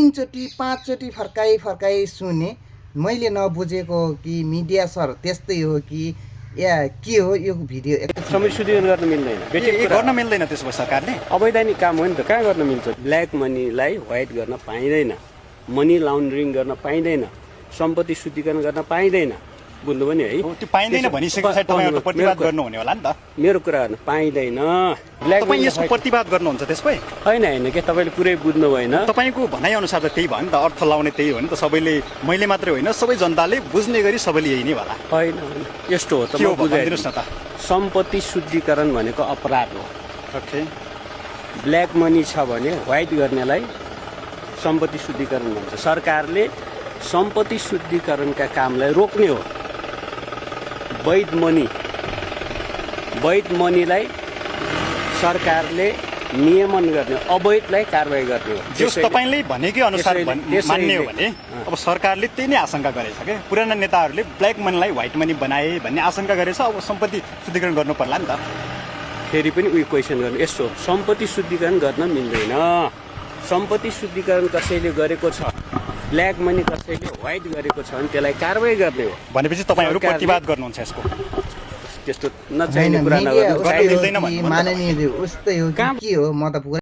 3 चोटि 5 चोटि फर्काई सुने। मैले नबुझेको कि मिडिया सर त्यस्तै हो कि या के हो यो भिडियो सबै शुद्धिकरण गर्न मिल्दैन, गर्न मिल्दैन त्यसो भए सरकारले। अवैधानिक काम हो नि त, कहाँ गर्न मिल्छ? ब्ल्याक मनीलाई व्हाइट गर्न पाइँदैन, मनी लाउन्ड्रिङ गर्न पाइँदैन, सम्पत्ति शुद्धिकरण गर्न पाइँदैन। बुझ्नुभयो नि है? त्यो पाइँदैन भनिसकेपछि तपाईहरु प्रतिवाद गर्नुहुने होला नि त। मेरो कुरा गर्न पाइँदैन। ब्ल्याक तपाई यसको प्रतिवाद गर्नुहुन्छ त्यसमै? हैन के तपाईले पुरै बुझ्नु भएन। तपाईको भनाइ अनुसार त त्यही भयो नि त, अर्थ लाउने त्यही हो नि त। सबैले, मैले मात्रै होइन सबै जनताले बुझ्ने गरी सबैले यही नै होला। हैन यस्तो हो त, म बुझाइदिनुस् न त। सम्पत्ति शुद्धिकरण भनेको अपराध हो। ओके। ब्ल्याक मनी छ भने व्हाइट गर्नेलाई सम्पत्ति शुद्धिकरण भन्छ। सरकारले सम्पत्ति शुद्धिकरणका कामलाई रोक्ने हो। वैध मनीलाई सरकारले नियमन गर्ने, अवैधलाई कारबाही गर्ने हो। जस तपाईले भनेकै अनुसार मान्ने हो भने अब सरकारले त्यही नै आशंका गरेछ के पुराना नेताहरूले ब्ल्याक मनीलाई व्हाइट मनी बनाए भन्ने आशंका गरेछ। अब सम्पत्ति शुद्धिकरण गर्नु पर्ला नि त। फेरि पनि उयो क्वेसन गर्नु, यस्तो सम्पत्ति शुद्धिकरण गर्न मिल्दैन। सम्पत्ति शुद्धिकरण कसैले गरेको छ, ब्ल्याक मनी कसैले व्हाइट गरेको छ भने त्यसलाई कारबाही गर्ने हो। भनेपछि तपाईहरु प्रतिवाद गर्नुहुन्छ यसको? त्यस्तो नचाहिने कुरा नगर्नु। माननीय उस्तै हो के हो म त